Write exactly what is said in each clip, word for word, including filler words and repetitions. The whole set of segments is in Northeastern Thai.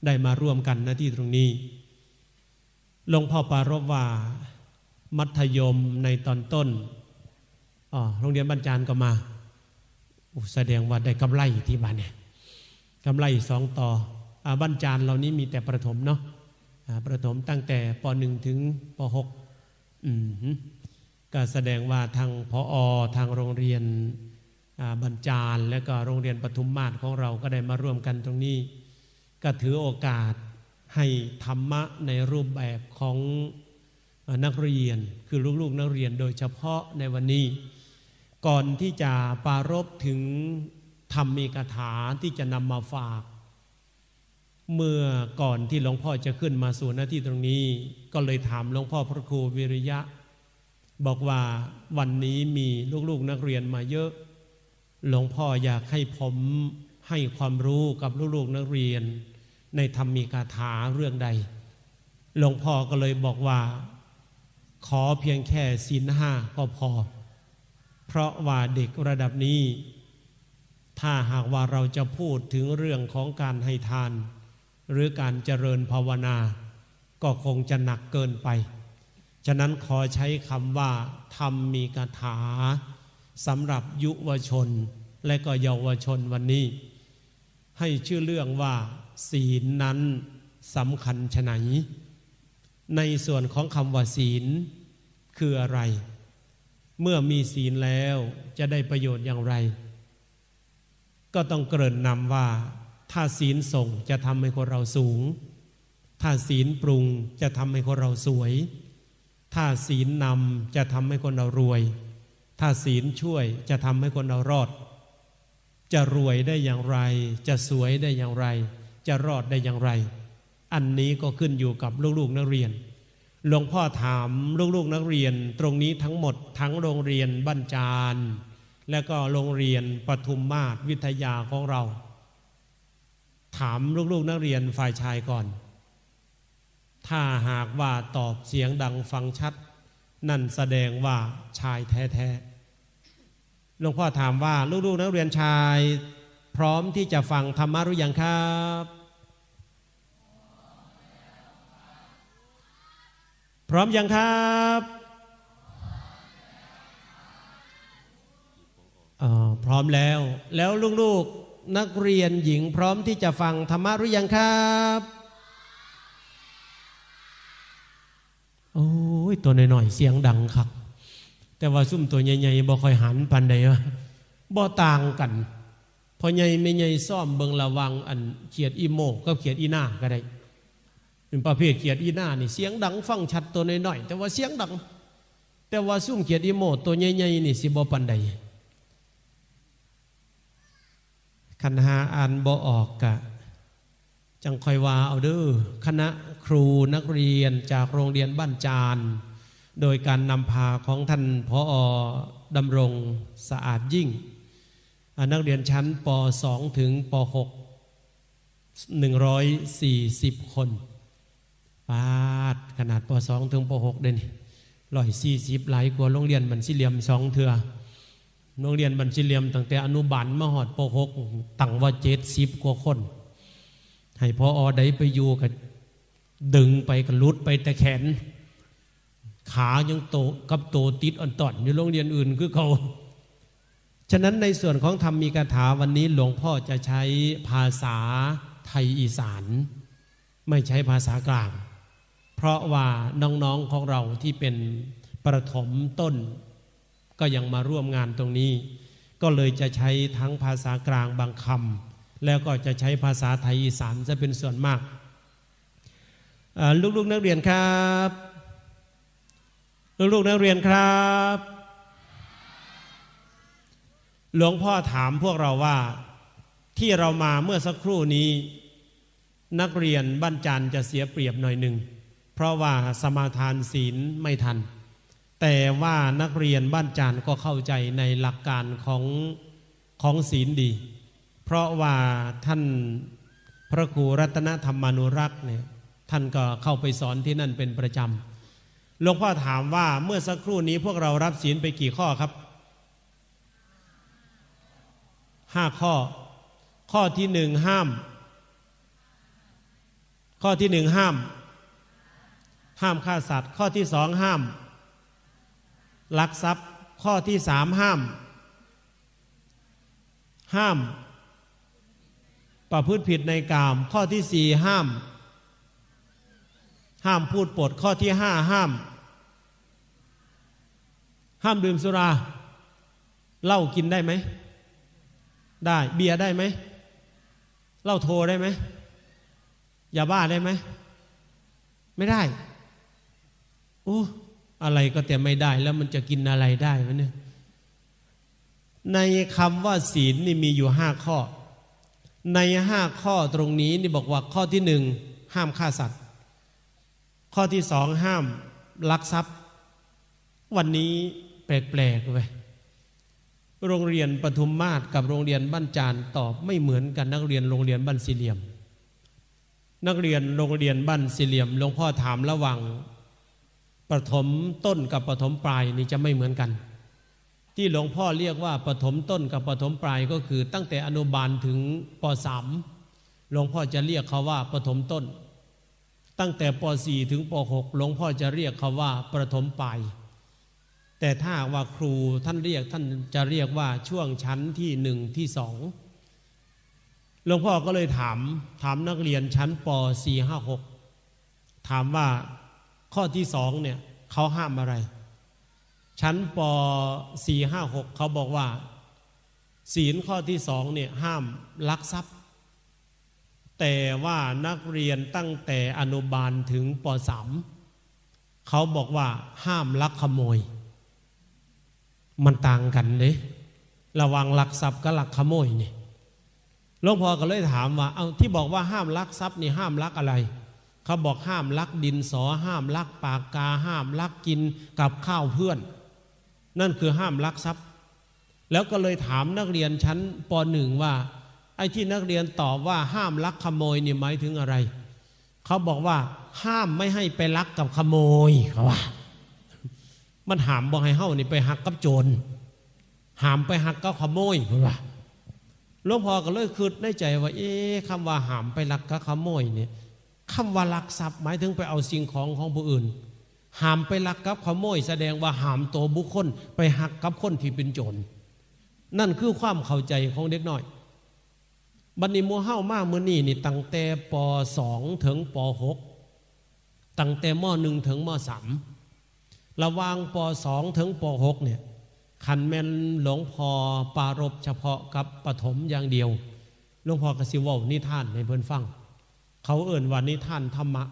ได้มาร่วมกันหน้าที่ตรงนี้ หลวงพ่อปรารภว่ามัธยมในตอนต้น อ๋อ โรงเรียนบ้านจานก็มา โอ้ แสดงว่าได้กำไรที่บ้านเนี่ย กำไรสองต่อ อ่า บ้านจานเหล่านี้มีแต่ประถมเนาะ อ่า ประถมตั้งแต่ ป.หนึ่ง ถึง ป.หก อืม ก็แสดงว่าทาง ผอ ทางโรงเรียน อ่า บ้านจาน และก็โรงเรียนปทุมมาศของเราก็ได้มาร่วมกันตรงนี้ ก็ถือโอกาสให้ธรรมะในรูปแบบของ อ่า นักเรียน คือลูกๆนักเรียนโดยเฉพาะในวันนี้ ก่อนที่จะปรารภถึงธรรมีกถาที่จะนำมาฝาก เมื่อก่อนที่หลวงพ่อจะขึ้นมาสู่หน้าที่ตรงนี้ ก็เลยถามหลวงพ่อพระครูวิริยะ บอกว่าวันนี้มีลูกๆนักเรียนมาเยอะ หลวงพ่ออยากให้ผมให้ความรู้กับลูกๆนักเรียนในธรรมีกถาเรื่องใด หลวงพ่อก็เลยบอกว่า ขอเพียงแค่ศีลห้าก็พอ เพราะว่าเด็กระดับนี้ ถ้าหากว่าเราจะพูดถึงเรื่องของการให้ทาน หรือการเจริญภาวนา ก็คงจะหนักเกินไป ฉะนั้นขอใช้คำว่าธรรมีกถาสำหรับยุวชน และก็เยาวชนวันนี้ ให้ชื่อเรื่องว่าศีลนั้นสำคัญไฉน ในส่วนของคำว่าศีลคืออะไร เมื่อมีศีลแล้วจะได้ประโยชน์อย่างไร ก็ต้องเกริ่นนำว่า ถ้าศีลส่งจะทำให้คนเราสูง ถ้าศีลปรุงจะทำให้คนเราสวย ถ้าศีลนำจะทำให้คนเรารวย ถ้าศีลช่วยจะทำให้คนเรารอด จะรวยได้อย่างไร จะสวยได้อย่างไร จะรอดได้อย่างไร อันนี้ก็ขึ้นอยู่กับลูกๆนักเรียน หลวงพ่อถามลูกๆนักเรียนตรงนี้ทั้งหมด ทั้งโรงเรียนบ้านจาน และก็โรงเรียนปทุมมาศวิทยาของเรา ถามลูกๆนักเรียนฝ่ายชายก่อน ถ้าหากว่าตอบเสียงดังฟังชัด นั่นแสดงว่าชายแท้ๆ หลวงพ่อถามว่าลูกๆนักเรียนชาย พร้อมที่จะฟังธรรมะหรือยังครับ พร้อมยังครับ อ๋อ พร้อมแล้ว แล้วลูกๆนักเรียนหญิงพร้อมที่จะฟังธรรมะหรือยังครับ โอ้ย ตัวน้อยๆเสียงดังคัก แต่ว่าซุมตัวใหญ่ๆบ่ค่อยหันปานใดวะ บ่ต่างกัน พ่อใหญ่แม่ใหญ่ซ้อมเบิ่งระหว่างอันเขียดอีโมกับเขียดอีนาก็ได้ เป็นประเภทเขียดอีนานี่เสียงดังฟังชัด ตัวน้อยๆแต่ว่าเสียงดัง แต่ว่าซุมเขียดอีโมตัวใหญ่ๆนี่สิบ่ปานใด คันหาอ่านบ่ออกกะ จั่งค่อยว่าเอาเด้อ คณะครูนักเรียนจากโรงเรียนบ้านจาน โดยการนำพาของท่าน ผอ ดำรง สะอาดยิ่ง อ่า นักเรียนชั้น ป.สอง ถึง ป.หก หนึ่งร้อยสี่สิบ คน ปาด ขนาด ป.สอง ถึง ป.หก เด้นี่ ร้อยสี่สิบ หลายกว่าโรงเรียนบ้านสี่เหลี่ยมสองเทื่อ โรงเรียนบ้านสี่เหลี่ยมตั้งแต่อนุบาลมาฮอด ป.หก ตั้งว่า เจ็ดสิบ กว่าคน ให้ ผอ ใดไปอยู่ก็ดึงไปก็หลุดไปแต่แขน ขายังโตกับโตติดอ่อนต่อนอยู่โรงเรียนอื่นคือเก่า ฉะนั้นในส่วนของธรรมีกถาวันนี้หลวงพ่อจะใช้ภาษาไทยอีสาน ไม่ใช้ภาษากลาง เพราะว่าน้องๆของเราที่เป็นประถมต้น ก็ยังมาร่วมงานตรงนี้ ก็เลยจะใช้ทั้งภาษากลางบางคำ แล้วก็จะใช้ภาษาไทยอีสานซะเป็นส่วนมาก อ่า ลูกๆนักเรียนครับ ลูกๆนักเรียนครับ หลวงพ่อถามพวกเราว่า ที่เรามาเมื่อสักครู่นี้ นักเรียนบ้านจานจะเสียเปรียบหน่อยหนึ่ง เพราะว่าสมาทานศีลไม่ทัน แต่ว่านักเรียนบ้านจานก็เข้าใจในหลักการของ ของศีลดี เพราะว่าท่านพระครูรัตนธรรมานุรักษ์เนี่ย ท่านก็เข้าไปสอนที่นั่นเป็นประจำ หลวงพ่อถามว่าเมื่อสักครู่นี้พวกเรารับศีลไปกี่ข้อครับ ห้าข้อ ข้อที่หนึ่งห้าม ข้อที่หนึ่งห้าม ห้ามฆ่าสัตว์ ข้อที่สองห้ามลักทรัพย์ ข้อที่สามห้าม ห้ามประพฤติผิดในกาม ข้อที่สี่ห้าม ห้ามพูดปด ข้อที่ห้าห้าม ห้ามดื่มสุรา เหล้ากินได้ไหม ได้ เบียร์ได้ไหม เหล้าโทได้ไหม ยาบ้าได้ไหม ไม่ได้ โอ้ อะไรก็แต่ไม่ได้ แล้วมันจะกินอะไรได้วะเนี่ย ในคำว่าศีลนี่มีอยู่ห้าข้อ ในห้าข้อตรงนี้นี่บอกว่าข้อที่หนึ่งห้ามฆ่าสัตว์ ข้อที่สองห้ามลักทรัพย์ วันนี้แปลกๆเว้ย โรงเรียนปทุมมาศกับโรงเรียนบ้านจานตอบไม่เหมือนกัน นักเรียนโรงเรียนบ้านสี่เหลี่ยม นักเรียนโรงเรียนบ้านสี่เหลี่ยม หลวงพ่อถามระหว่างประถมต้นกับประถมปลายนี่จะไม่เหมือนกัน ที่หลวงพ่อเรียกว่าประถมต้นกับประถมปลายก็คือตั้งแต่อนุบาลถึงป.สาม หลวงพ่อจะเรียกเขาว่าประถมต้น ตั้งแต่ป.สี่ ถึงป.หก หลวงพ่อจะเรียกเขาว่าประถมปลาย แต่ถ้าหากว่าครูท่านเรียก ท่านจะเรียกว่าช่วงชั้นที่หนึ่งที่สอง หลวงพ่อก็เลยถาม ถามนักเรียนชั้นป.สี่ ห้า หก ถามว่าข้อที่สองเนี่ยเขาห้ามอะไร ชั้นป.สี่ ห้า หก เขาบอกว่า ศีลข้อที่สองเนี่ยห้ามลักทรัพย์ แต่ว่านักเรียนตั้งแต่อนุบาลถึงป.สาม เขาบอกว่าห้ามลักขโมย มันต่างกันเด้ ระหว่างลักทรัพย์กับลักขโมยนี่ หลวงพ่อก็เลยถามว่า เอา ที่บอกว่าห้ามลักทรัพย์นี่ห้ามลักอะไร เขาบอกห้ามลักดินสอ ห้ามลักปากกา ห้ามลักกินกับข้าวเพื่อน นั่นคือห้ามลักทรัพย์ แล้วก็เลยถามนักเรียนชั้นป.หนึ่ง ว่า ไอ้ที่นักเรียนตอบว่าห้ามลักขโมยนี่หมายถึงอะไร เขาบอกว่าห้ามไม่ให้ไปลักกับขโมย เขาว่า มันห้ามบ่ให้เฮานี่ไปฮักกับโจร ห้ามไปฮักกับขโมย เพิ่นว่า หลวงพ่อก็เลยคิดในใจว่า เอ๊ะ คำว่าห้ามไปลักกับขโมยเนี่ย คำว่าลักทรัพย์หมายถึงไปเอาสิ่งของของผู้อื่น ห้ามไปลักกับขโมย แสดงว่าห้ามตัวบุคคลไปฮักกับคนที่เป็นโจร นั่นคือความเข้าใจของเด็กน้อย บัดนี้หมู่เฮามามื้อนี้นี่ตั้งแต่ ป.สอง ถึง ป.หก ตั้งแต่ ม.หนึ่ง ถึง ม.สาม ระหว่าง ป.สอง ถึง ป.หก เนี่ย คันแม่นหลวงพ่อปรารภเฉพาะกับประถมอย่างเดียว หลวงพ่อก็สิเว้านิทานให้เพิ่นฟัง เขาเอิ้นว่านิทานธรรมะ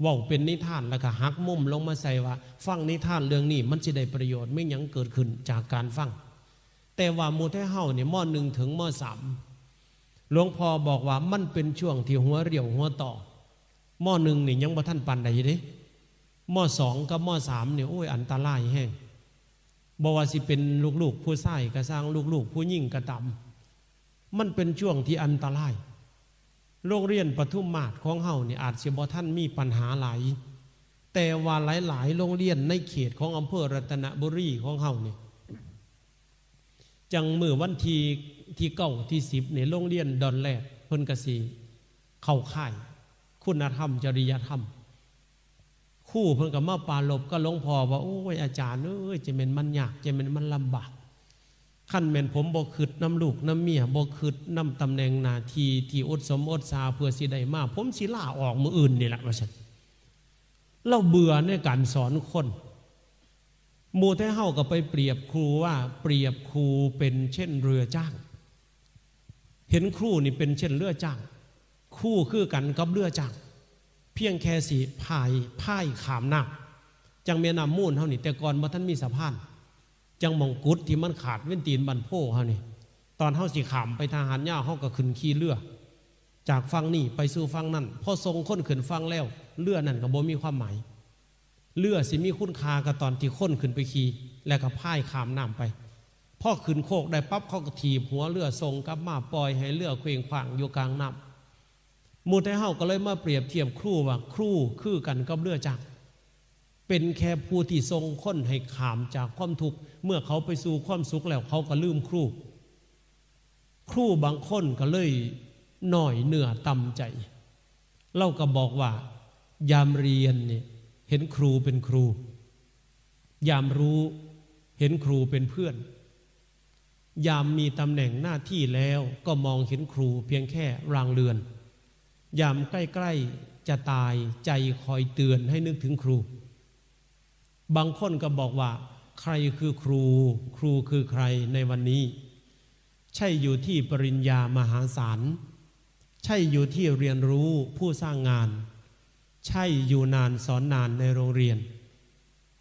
เว้าเป็นนิทานแล้วก็หักมุมลงมาใส่ว่า ฟังนิทานเรื่องนี้มันสิได้ประโยชน์ มีหยังเกิดขึ้นจากการฟัง แต่ว่าหมู่ไทเฮาเนี่ย ม.หนึ่ง ถึง ม.สาม หลวงพ่อบอกว่ามันเป็นช่วงที่หัวเรี่ยวหัวต่อ ม.หนึ่ง นี่ยังบ่ทันปานใดเด้ ม.สอง กับ ม.สาม เนี่ย โอ้ย อันตรายแฮง บ่ว่าสิเป็นลูกๆผู้ชายก็ซ่าง ลูกๆผู้หญิงก็ตาม มันเป็นช่วงที่อันตราย โรงเรียนปทุมมาศของเฮานี่อาจสิบ่ทันมีปัญหาหลาย แต่ว่าหลายๆโรงเรียนในเขตของอำเภอรัตนบุรีของเฮานี่ จั่งมื้อวันที่ ที่เก้า ที่สิบ นี่ โรงเรียนดอนแรดเพิ่นก็สิเข้าค่ายคุณธรรมจริยธรรม ครูเพิ่นก็มาปรารภกับหลวงพ่อว่า โอ้ย อาจารย์เอ้ย จะแม่นมันยาก จะแม่นมันลำบาก คันแม่นผมบ่คิดนำลูกนำเมีย บ่คิดนำตำแหน่งหน้าที่ที่อดสมอดสาเพื่อสิได้มา ผมสิลาออกมื้ออื่นนี่แหละ ว่าซั่น ลาวเบื่อในการสอนคน หมู่ไทเฮาก็ไปเปรียบครูว่า เปรียบครูเป็นเช่นเรือจ้าง เห็นครูนี่เป็นเช่นเรือจ้าง ครูคือกันกับเรือจ้าง เพียงแค่สิพาย พายข้ามน้ำ จั่งแม่น้ำมูลเฮานี่ แต่ก่อนบ่ทันมีสะพาน จั่งหม่องกุดที่มันขาดเว้นตีนบ้านโพเฮานี่ ตอนเฮาสิข้ามไปท่าหาดยาว เฮาก็ขึ้นขี่เรือ จากฝั่งนี้ไปสู่ฝั่งนั้น พอส่งคนขึ้นฝั่งแล้ว เรือนั่นก็บ่มีความหมาย เรือสิมีคุณค่าก็ตอนที่คนขึ้นไปขี่ และก็พายข้ามน้ำไป พอขึ้นโคกได้ปั๊บ เขาก็ถีบหัวเรือส่งกลับมา ปล่อยให้เรือเคว้งคว้างอยู่กลางน้ำ หมู่ไทเฮาก็เลยมาเปรียบเทียบครูว่า ครูคือกันกับเรือจ้าง เป็นแค่ผู้ที่ส่งคนให้ข้ามจากความทุกข์ เมื่อเขาไปสู่ความสุขแล้ว เขาก็ลืมครู ครูบางคนก็เลยน้อยเนื้อต่ำใจ เฮาก็บอกว่า ยามเรียนเนี่ยเห็นครูเป็นครู ยามรู้เห็นครูเป็นเพื่อน ยามมีตำแหน่งหน้าที่แล้วก็มองเห็นครูเพียงแค่รางเรือน ยามใกล้ๆจะตาย ใจคอยเตือนให้นึกถึงครู บางคนก็บอกว่า ใครคือครู ครูคือใครในวันนี้ ใช่อยู่ที่ปริญญามหาศาล ใช่อยู่ที่เรียนรู้ผู้สร้างงาน ใช่อยู่นานสอนนานในโรงเรียน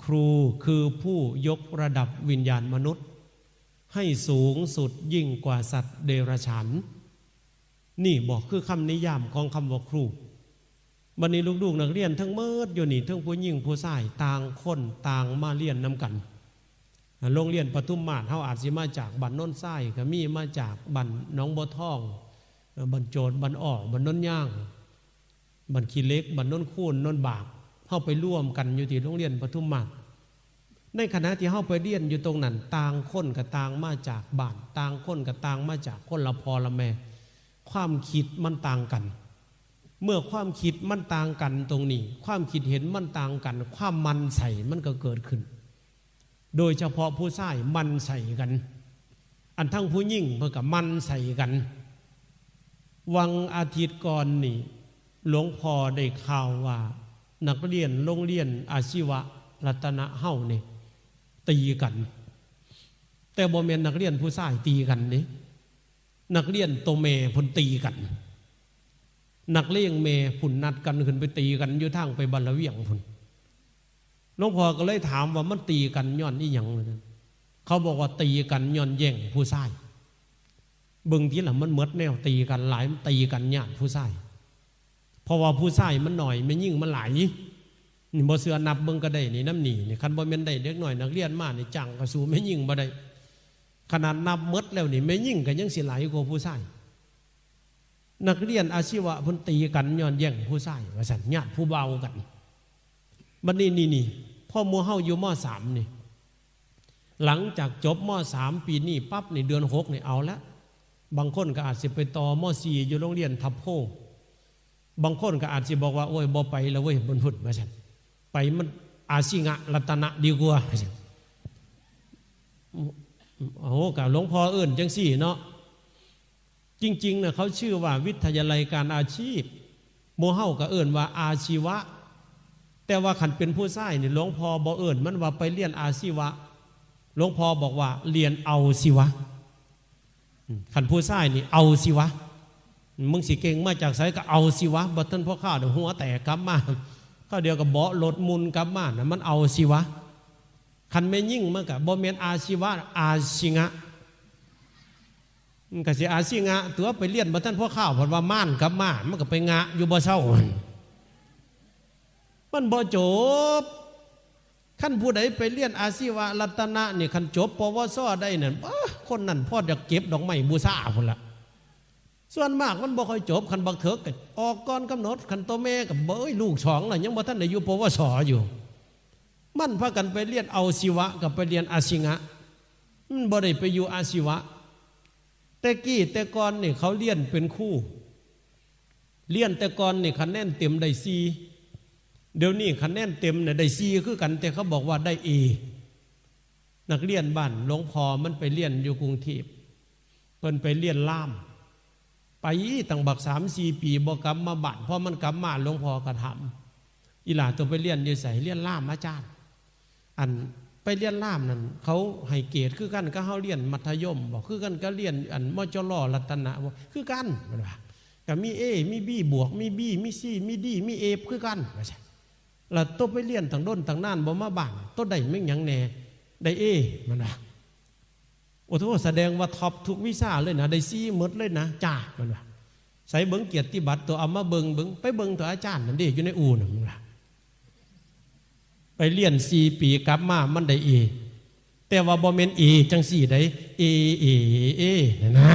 ครูคือผู้ยกระดับวิญญาณมนุษย์ ให้สูงสุดยิ่งกว่าสัตว์เดรัจฉาน นี่บอกคือคำนิยามของคำว่าครู บัดนี้ลูกๆนักเรียนทั้งหมดอยู่นี่ ทั้งผู้หญิงผู้ชาย ต่างคนต่างมาเรียนนำกัน โรงเรียนปทุมมาศเฮาอาจสิมาจากบ้านโนนทราย ก็มีมาจากบ้านหนองบัวทอง บ้านโจทย์ บ้านอ้อ บ้านโนนยาง บ้านขี้เหล็ก บ้านโนนคูน โนนบาก เฮาไปรวมกันอยู่ที่โรงเรียนปทุมมาศ ในขณะที่เฮาไปเรียนอยู่ตรงนั้น ต่างคนก็ต่างมาจากบ้าน ต่างคนก็ต่างมาจากคนละพ่อละแม่ ความคิดมันต่างกัน เมื่อความคิดมันต่างกันตรงนี้ ความคิดเห็นมันต่างกัน ความหมั่นไส้มันก็เกิดขึ้น โดยเฉพาะผู้ชายหมั่นไส้กัน อันทั้งผู้หญิงเพิ่นก็หมั่นไส้กัน วังอาทิตย์ก่อนนี่ หลวงพ่อได้ข่าวว่า นักเรียนโรงเรียนอาชีวะรัตนะเฮานี่ ตีกัน แต่บ่แม่นนักเรียนผู้ชายตีกันเด้ นักเรียนโตแม่พุ้นตีกัน นักเลงแม่พุ้นนัดกันขึ้นไปตีกันอยู่ทางไปบ้านละเวียงพุ้น หลวงพ่อก็เลยถามว่ามันตีกันย้อนอีหยังว่าซั่น เขาบอกว่าตีกันย้อนแย่งผู้ชาย เบิ่งทีละมันหมดแนวตีกันหลาย มันตีกันย้อนผู้ชาย เพราะว่าผู้ชายมันน้อย แม่หญิงมันหลาย นี่บ่เชื่อนับเบิ่งก็ได้นี่ นำนี่ นี่ คันบ่แม่นได้เด็กน้อยนักเรียนมานี่ จั่งก็สู้แม่หญิงบ่ได้ ขนาดนับหมดแล้วนี่ แม่หญิงก็ยังสิหลายกว่าผู้ชาย นักเรียนอาชีวะเพิ่นตีกันย้อนแย่งผู้ชายว่าซั่น ย้อนผู้บ่าวกัน บัดนี้นี่ นี่ พอหมู่เฮาอยู่ ม.สาม นี่ หลังจากจบ ม.สาม ปีนี้ปั๊บนี่ เดือนหกนี่เอาละ บางคนก็อาจสิไปต่อ ม.สี่ อยู่โรงเรียนทับโพ บางคนก็อาจสิบอกว่า โอ้ย บ่ไปแล้วเว้ย มันพุ้นว่าซั่น ไปมันอาชิงะรัตนะดีกว่าว่าซั่น โอ้ ก็หลวงพ่อเอิ้นจังซี่เนาะ จริงๆน่ะเขาชื่อว่าวิทยาลัยการอาชีพ หมู่เฮาก็เอิ้นว่าอาชีวะ แต่ว่าคันเป็นผู้ชายนี่ หลวงพ่อบ่เอิ้นมันว่าไปเรียนอาชีวะ หลวงพ่อบอกว่าเรียนเอาสิวะ อืม คันผู้ชายนี่เอาสิวะ มึงสิเก่งมาจากไสก็เอาสิวะ บ่ทันพอคาวเดี๋ยวหัวแตกกลับมา คาวเดียวก็เบาะรถหมุนกลับมาน่ะ มันเอาสิวะ คันแม่หญิงมันก็บ่แม่นอาชีวะ อาชิงะ มันก็สิอาชิงะ ตั๋วไปเรียนบ่ทันพอคาว เพิ่นว่าม่านกลับมา มันก็ไปงะอยู่บ่เซาหั่น มันบ่จบ คันผู้ใดไปเรียนอาชีวะรัตนะนี่ คันจบ ปวส ได้นั่น ป๊า คนนั้นพอจะเก็บดอกไม้บูชาพุ้นละ ส่วนมากมันบ่ค่อยจบ คันบักเถิกก็ออกก่อนกำหนด คันโตแม่ก็ เบ้ย ลูกสองแล้ว ยังบ่ทันได้อยู่ ปวส อยู่ มันพากันไปเรียนเอาชีวะกับไปเรียนอาชิงะ มันบ่ได้ไปอยู่อาชีวะ แต่กี้แต่ก่อนนี่เขาเรียนเป็นครู เรียนแต่ก่อนนี่คะแนนเต็มได้สี่ เดี๋ยวนี้คะแนนเต็มเนี่ยได้สี่คือกัน แต่เขาบอกว่าได้ A นักเรียนบ้านหลวงพ่อมันไปเรียนอยู่กรุงเทพฯ เพิ่นไปเรียนล่าม ไปตั้งบักสามสี่ปีบ่กลับมาบ้าน พอมันกลับมาหลวงพ่อก็ถาม อีหล่า โตไปเรียนอยู่ไส เรียนล่ามอาจารย์ อันไปเรียนล่ามนั่น เขาให้เกรดคือกันกับเฮาเรียนมัธยมบ่ คือกันกับเรียนอัน มจร รัตนะบ่ คือกัน มันว่า ก็มี A มี B บวก มี B มี C มี D มี A คือกัน ว่าซั่น แล้วโตไปเรียนตั้งดนตั้งนานบ่มาบ้าน โตได้แม่นหยังแน่ ได้ A มันว่า โอ้โธ่ แสดงว่า top ทุกวิชาเลยนะ ได้ C หมดเลยนะ จ้า มันว่า ใส่เบิ่งเกียรติบัตรโต เอามาเบิ่งเบิ่ง ไปเบิ่งโตอาจารย์นั่นเด้ อยู่ในอู่นั่น มันว่า ไปเรียนสี่ปีกลับมามันได้ A แต่ว่าบ่แม่น A จังซี่ใด๋ A A A นั่นนะ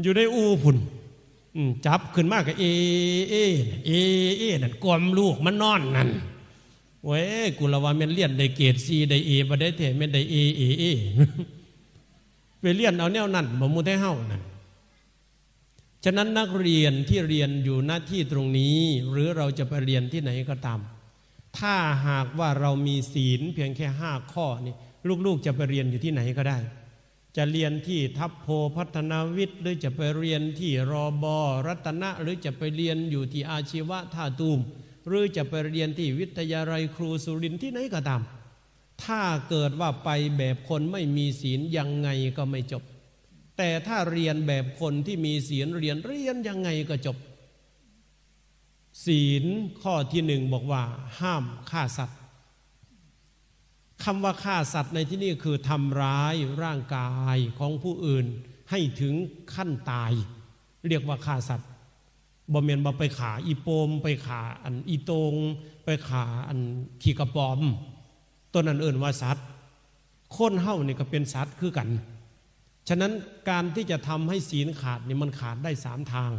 อยู่ในอู่พุ้น อืม จับขึ้นมาก็ A A A A นั่น กล่อมลูกมันนอนนั่น เว้ย กูละว่าแม่นเรียนได้เกรดสี่ ได้ A บ่ได้แท้ แม่นได้ A A A ไปเรียนเอาแนวนั้นบ่ หมู่ไทเฮานั่น ฉะนั้นนักเรียนที่เรียนอยู่ณที่ตรงนี้ หรือเราจะไปเรียนที่ไหนก็ตาม ถ้าหากว่าเรามีศีลเพียงแค่ห้าข้อนี่ ลูกๆจะไปเรียนอยู่ที่ไหนก็ได้ จะเรียนที่ทัพโพพัฒนาวิทย์ หรือจะไปเรียนที่รบรัตนะ หรือจะไปเรียนอยู่ที่อาชีวะท่าตูม หรือจะไปเรียนที่วิทยาลัยครูสุรินทร์ที่ไหนก็ตาม ถ้าเกิดว่าไปแบบคนไม่มีศีลยังไงก็ไม่จบ แต่ถ้าเรียนแบบคนที่มีศีล เรียน เรียนยังไงก็จบ ศีลข้อที่หนึ่งบอกว่าห้ามฆ่าสัตว์ คำว่าฆ่าสัตว์ในที่นี่คือทำร้ายร่างกายของผู้อื่นให้ถึงขั้นตาย เรียกว่าฆ่าสัตว์ บ่แม่นว่าไปฆ่าอีโปม ไปฆ่าอันอีโตง ไปฆ่าอันขี้กระป๋อม ตัวนั้นเอิ้นว่าสัตว์ คนเฮานี่ก็เป็นสัตว์คือกัน ฉะนั้นการที่จะทำให้ศีลขาดนี่มันขาดได้สามทาง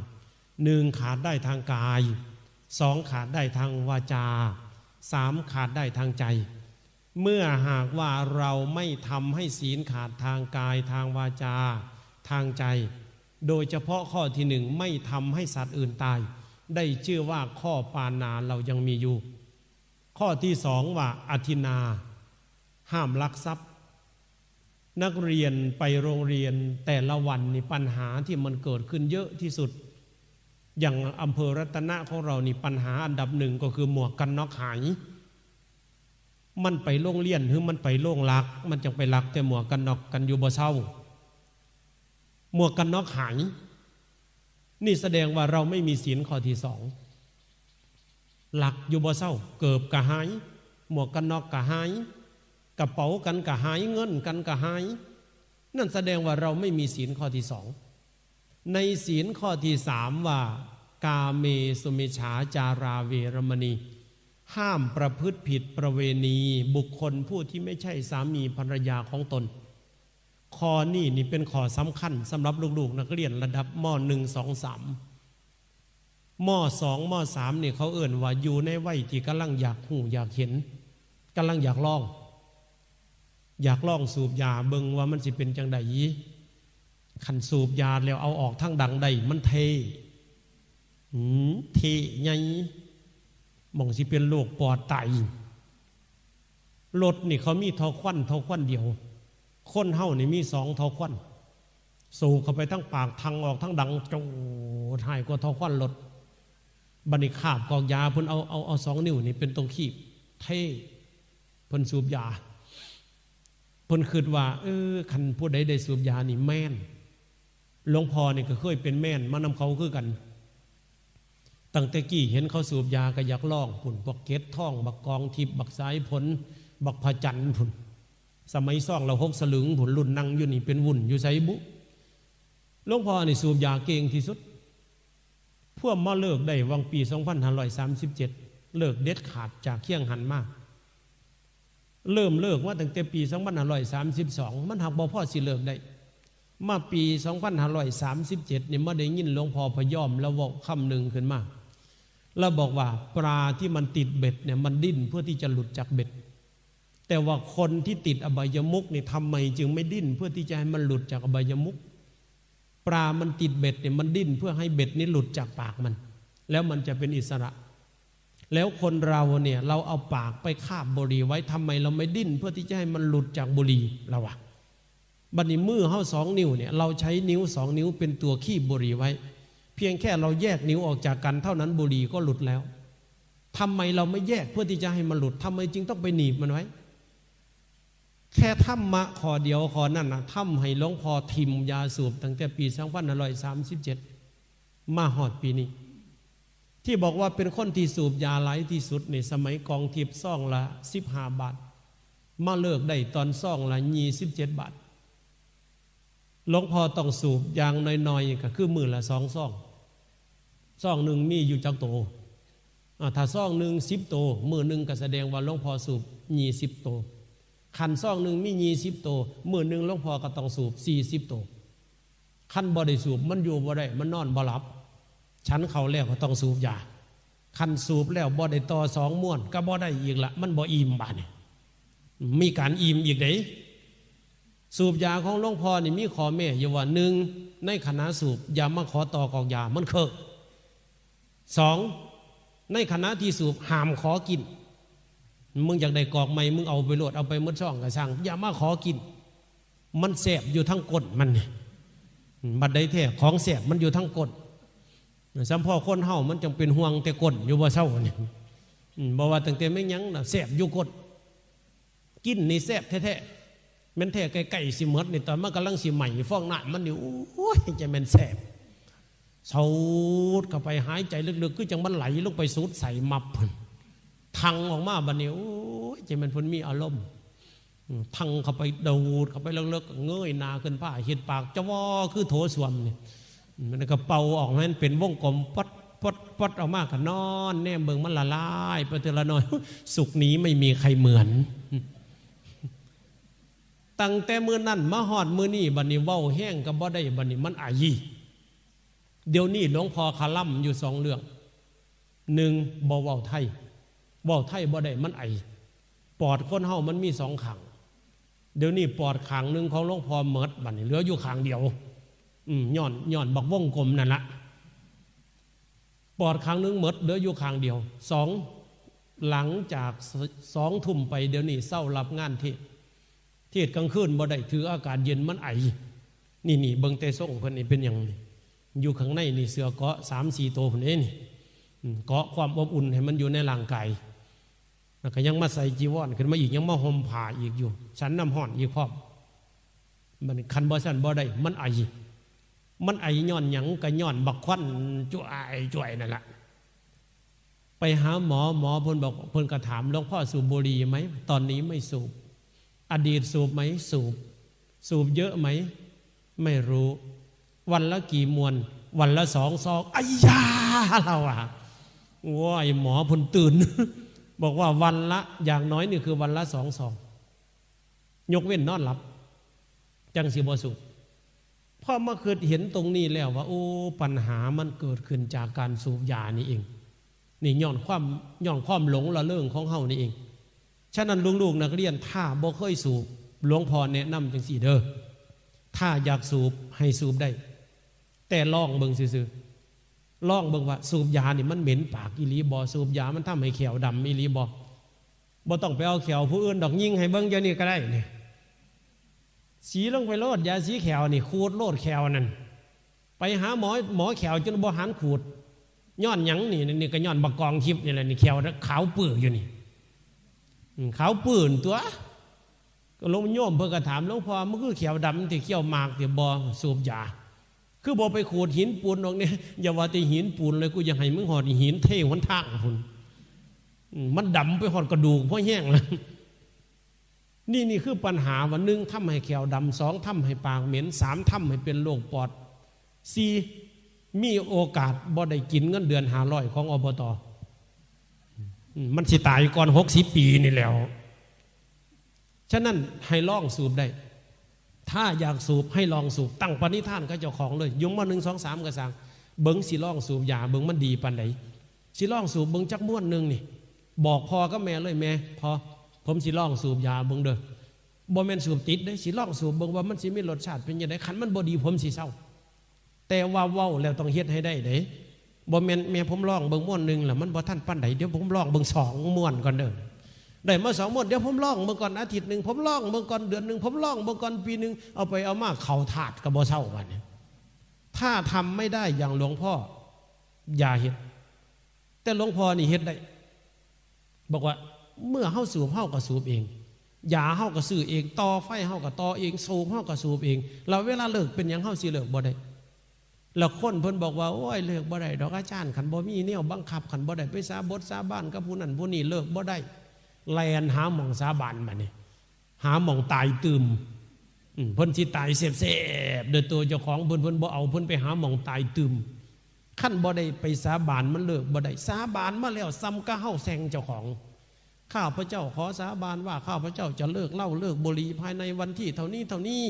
หนึ่ง ขาดได้ทางกาย สอง ขาดได้ทางวาจา สาม ขาดได้ทางใจ เมื่อหากว่าเราไม่ทำให้ศีลขาดทางกาย ทางวาจา ทางใจ โดยเฉพาะข้อที่หนึ่ง ไม่ทำให้สัตว์อื่นตาย ได้ชื่อว่าข้อปาณาเรายังมีอยู่ ข้อที่สองว่าอทินนา ห้ามลักทรัพย์ นักเรียนไปโรงเรียนแต่ละวันนี่ปัญหาที่มันเกิดขึ้นเยอะที่สุด อย่างอำเภอรัตนะของเรานี่ปัญหาอันดับหนึ่งก็คือหมวกกันน็อกหาย มันไปโรงเรียนหรือมันไปโรงลัก มันจังไปลักแต่หมวกกันน็อกกันอยู่บ่เซา หมวกกันน็อกหาย นี่แสดงว่าเราไม่มีศีลข้อที่สอง ลักอยู่บ่เซา เกิบกะหาย หมวกกันน็อกกะหาย กระเป๋ากันกะหาย เงินกันกะหาย นั่นแสดงว่าเราไม่มีศีลข้อที่สอง ในศีลข้อที่สามว่า กาเมสุมิจฉาจาราเวรมณี ห้ามประพฤติผิดประเวณีบุคคลผู้ที่ไม่ใช่สามีภรรยาของตน ข้อนี้นี่เป็นข้อสำคัญสำหรับลูกๆนักเรียนระดับ ม.หนึ่ง สอง สาม ม.สอง ม.สาม นี่เขาเอิ้นว่าอยู่ในวัยที่กำลังอยากฮู้อยากเห็น กำลังอยากลอง อยากลองสูบยาเบิ่งว่ามันสิเป็นจั่งใด คันสูบยาแล้วเอาออกทางดังได้มันเท่ อืม เท่ใหญ่ หม่องสิเป็นโรคปอดตาย รถนี่เขามีท่อควัน ท่อควันเดียว คนเฮานี่มีสองท่อควัน สูบเข้าไปทั้งปาก ทางออกทางดัง โจด หายกว่าท่อควันรถ บัดนี้คาบกอกยา เพิ่นเอา เอา เอาสองนิ้วนี่เป็นตัวคีบ เท่ เพิ่นสูบยา เพิ่นคิดว่า เออ คันผู้ใดได้สูบยานี่แม่น หลวงพ่อนี่ก็เคยเป็นแม่นมานำเขาคือกัน ตั้งแต่กี้เห็นเขาสูบยาก็อยากลองพุ้น พวกเกล็ดทอง บักกองทิพย์ บักสายฝน บักพระจันทร์พุ้น สมัยซองละหกสลึงพุ้น รุ่นนั่งอยู่นี่เป็นวุ่นอยู่ไสบุ หลวงพ่อนี่สูบยาเก่งที่สุด พวกมาเลิกได้วังปี สองพันห้าร้อยสามสิบเจ็ด เลิกเด็ดขาดจากเคียงหันมา เริ่มเลิกมาตั้งแต่ปี สองพันห้าร้อยสามสิบสอง มันหากบ่พอสิเลิกได้ มาปี สองพันห้าร้อยสามสิบเจ็ด นี่มาได้ยินหลวงพ่อพยอมแล้วเว้าคำหนึ่งขึ้นมา แล้วบอกว่าปลาที่มันติดเบ็ดเนี่ยมันดิ้นเพื่อที่จะหลุดจากเบ็ด แต่ว่าคนที่ติดอบายมุขนี่ทำไมจึงไม่ดิ้นเพื่อที่จะให้มันหลุดจากอบายมุข ปลามันติดเบ็ดเนี่ยมันดิ้นเพื่อให้เบ็ดนี้หลุดจากปากมัน แล้วมันจะเป็นอิสระ แล้วคนเราเนี่ยเราเอาปากไปคาบบุหรี่ไว้ ทำไมเราไม่ดิ้นเพื่อที่จะให้มันหลุดจากบุหรี่ เราอะ บัดนี้มือเฮาสองนิ้วเนี่ย เราใช้นิ้วสองนิ้วเป็นตัวคีบบุหรี่ไว้ เพียงแค่เราแยกนิ้วออกจากกันเท่านั้นบุหรี่ก็หลุดแล้ว ทำไมเราไม่แยกเพื่อที่จะให้มันหลุด ทำไมจึงต้องไปหนีบมันไว้ แค่ธรรมะข้อเดียวข้อนั้นนะทำให้หลวงพ่อถิ่มยาสูบตั้งแต่ปี สองพันห้าร้อยสามสิบเจ็ด มาฮอดปีนี้ ที่บอกว่าเป็นคนที่สูบยาหลายที่สุดในสมัยกองทิพย์ ซองละ สิบห้า บาท มาเลิกได้ตอนซองละ ยี่สิบเจ็ด บาท หลวงพ่อต้องสูบอย่างน้อยๆ ก็คือมื้อละสองซอง ซองหนึ่งมีอยู่จักโต อ่า ถ้าซองหนึ่งสิบโต มื้อหนึ่งก็แสดงว่าหลวงพ่อสูบ ยี่สิบ โต คันซองหนึ่งมี ยี่สิบ โต มื้อหนึ่งหลวงพ่อก็ต้องสูบ สี่สิบ โต คันบ่ได้สูบมันอยู่บ่ได้ มันนอนบ่หลับ ฉันข้าวแล้วก็ต้องสูบยา คันสูบแล้วบ่ได้ต่อสองม้วนก็บ่ได้อีกละ มันบ่อิ่มบาดนี้ มีการอิ่มอีกเด้ สูบยาของหลวงพ่อนี่มีข้อแม้อยู่ว่า หนึ่ง ในขณะสูบอย่ามาขอต่อกอกยา มันเคิก สอง ในขณะที่สูบห้ามขอกิน มึงอยากได้กอกใหม่ มึงเอาไปโลด เอาไปหมดซองก็ซ่าง อย่ามาขอกิน มันแสบอยู่ทั้งก้นมันนี่ บัดใดแท้ ของแสบมันอยู่ทั้งก้น สำพ่อคนเฮามันจังเป็นห่วงแต่ก้นอยู่บ่เซานี่ อืม บ่ว่าตั้งแต่แม่นหยังน่ะ แสบอยู่ก้น กินนี่แสบแท้ๆ แม่นแท้ใกล้ๆสิหมดนี่ ตอนมันกำลังสิไหม้ฟองน้ำมันนี่ โอ้ย จะแม่นแสบ สูดเข้าไป หายใจลึกๆ คือจังมันไหลลงไปสูดใส่มับ ทังออกมาบัดนี้ โอ้ย จะแม่นเพิ่นมีอารมณ์ อืม ทังเข้าไป ดูดเข้าไปเลิกๆ เงยหน้าขึ้น ผ้าเฮ็ดปากจะวอคือโถส้วมนี่ มันก็เป่าออกให้มันเป็นวงกลม ปัดปัดปัดออกมา ก็นอนแนมเบิ่งมันละลายไปทีละน้อย สุขนี้ไม่มีใครเหมือน ตั้งแต่มื้อนั้นมาฮอดมื้อนี้ บัดนี้เว้าแฮงก็บ่ได้ บัดนี้มันไอ เดี๋ยวนี้หลวงพ่อคาร่ำอยู่สองเรื่อง หนึ่ง บ่เว้าไทย เว้าไทยบ่ได้ มันไอ ปอดคนเฮามันมีสองข้าง เดี๋ยวนี้ปอดข้างหนึ่งของหลวงพ่อหมด บัดนี้เหลืออยู่ข้างเดียว อืม ย้อน ย้อนบักวงกลมนั่นละ ปอดข้างหนึ่งหมด เหลืออยู่ข้างเดียว สอง หลังจากส- สองทุ่มไป เดี๋ยวนี้เซารับงานเทศน์ เทศน์กลางคืนบ่ได้ ถืออากาศเย็น มันไอ นี่ๆ เบิ่งแต่ทรงเพิ่นนี่เป็นหยังนี่ อยู่ข้างในนี่เสื้อเกราะสามสี่ตัวพุ้นเด้นี่ อืม เกาะความอบอุ่นให้มันอยู่ในร่างกาย แล้วก็ยังมาใส่จีวรขึ้นมาอีก ยังมาห่มผ้าอีกอยู่ ฉันน้ำฮ้อนอีกพร้อม มันคันบ่ซั่นบ่ได้ มันไอ มันไอย้อนหยัง ก็ย้อนบักควันจ้วยจ้วยนั่นล่ะ ไปหาหมอ หมอเพิ่นบอก เพิ่นก็ถาม "หลวงพ่อสูบบุหรี่ไหม" "ตอนนี้ไม่สูบ" "อดีตสูบไหม" "สูบ" "สูบเยอะไหม" "ไม่รู้" "วันละกี่มวน" "วันละสองซอง" อ้ายา เราอะ โอ้ย หมอเพิ่นตื่น บอกว่าวันละ อย่างน้อยนี่คือวันละสองซอง ยกเว้นนอนหลับ จังสิบ่สูบ พอมาคิดเห็นตรงนี้แล้วว่า โอ้ ปัญหามันเกิดขึ้นจากการสูบยานี่เอง นี่ย้อนความ ย้อนความหลงละเริงของเฮานี่เอง ฉะนั้นลูกๆนักเรียน ถ้าบ่เคยสูบ หลวงพ่อแนะนำจังซี่เด้อ ถ้าอยากสูบให้สูบได้ แต่ลองเบิ่งซื่อๆ ลองเบิ่งว่าสูบยานี่มันเหม็นปากอีหลีบ่ สูบยามันทำให้แข้วดำอีหลีบ่ บ่ต้องไปเอาแข้วผู้อื่นดอก ยิงให้เบิ่งเดี๋ยวนี้ก็ได้นี่ สีลงไปโลด ยาสีแข้วนี่ ขูดโลดแข้วนั่น ไปหาหมอ หมอแข้วจนบ่หันขูด ย้อนหยังนี่ นี่ก็ย้อนบักกองทิพย์นี่แหละนี่ แข้วขาวปื้ออยู่นี่ อืม ขาวปื้อตัว ก็หลวงโยมเพิ่นก็ถาม "หลวงพ่อ มันคือแข้วดำ ที่เคี้ยวหมากที่บ่สูบยา คือบ่ไปขูดหินปูนออกเนี่ย" "อย่าว่าแต่หินปูนเลย กูอยากให้มึงฮอดหินเทหนทางพุ้น อืม มันดำไปฮอดกระดูกพอแห้งแล้ว" นี่ นี่คือปัญหาว่า หนึ่ง ทำให้แข้วดำ สอง ทำให้ปากเหม็น สาม ทำให้เป็นโรคปอด สี่ มีโอกาสบ่ได้กินเงินเดือนห้าร้อยของ อบต. อืม มันสิตายก่อนหกสิบปีนี่แหล้ว ฉะนั้นให้ลองสูบได้ ถ้าอยากสูบให้ลองสูบ ตั้งปณิธานกับเจ้าของเลย อยู่ ม.หนึ่ง สอง สาม ก็ซ่าง เบิ่งสิลองสูบยาเบิ่งมันดีปานใด สิลองสูบเบิ่งจักมวนหนึ่งนี่ บอกพ่อกับแม่เลย "แม่ พ่อ ผมสิลองสูบยาเบิ่งเด้อ" บ่แม่นสูบติดเด้ สิลองสูบเบิ่งว่ามันสิมีรสชาติเป็นจั่งใด คันมันบ่ดีผมสิเซา แต่ว่าเว้าแล้วต้องเฮ็ดให้ได้เด้ บ่แม่น "แม่ ผมลองเบิ่งมวนหนึ่งแล้วมันบ่ทันปานใด เดี๋ยวผมลองเบิ่งสองมวนก่อนเด้อ" ได้มาสองมวน "เดี๋ยวผมลองเบิ่งก่อนอาทิตย์หนึ่ง ผมลองเบิ่งก่อนเดือนหนึ่ง ผมลองเบิ่งก่อนปีหนึ่ง" เอาไปเอามาเข้าธาตุก็บ่เซา บัดนี้ ถ้าทำไม่ได้อย่างหลวงพ่อ อย่าเฮ็ด แต่หลวงพ่อนี่เฮ็ดได้ บอกว่า เมื่อเฮาสูบ เฮาก็สูบเอง ยาเฮาก็ซื้อเอง ต่อไฟเฮาก็ต่อเอง สูบเฮาก็สูบเอง แล้วเวลาเลิกเป็นหยังเฮาสิเลิกบ่ได้ แล้วคนเพิ่นบอกว่า "โอ้ย เลิกบ่ได้ดอกอาจารย์ คันบ่มีแนวบังคับ คันบ่ได้ไปสาบทสาบานกับผู้นั้นผู้นี้ เลิกบ่ได้" แล่นหาหม่องสาบานบัดนี้ หาหม่องตายตื่ม อืม เพิ่นสิตายแสบๆ โดยตัวเจ้าของเพิ่น เพิ่นบ่เอา เพิ่นไปหาหม่องตายตื่ม คันบ่ได้ไปสาบานมันเลิกบ่ได้ สาบานมาแล้วส่ำกับเฮาแช่งเจ้าของ "ข้าพเจ้าขอสาบานว่าข้าพเจ้าจะเลิกเหล้าเลิกบุหรี่ภายในวันที่เท่านี้เท่านี้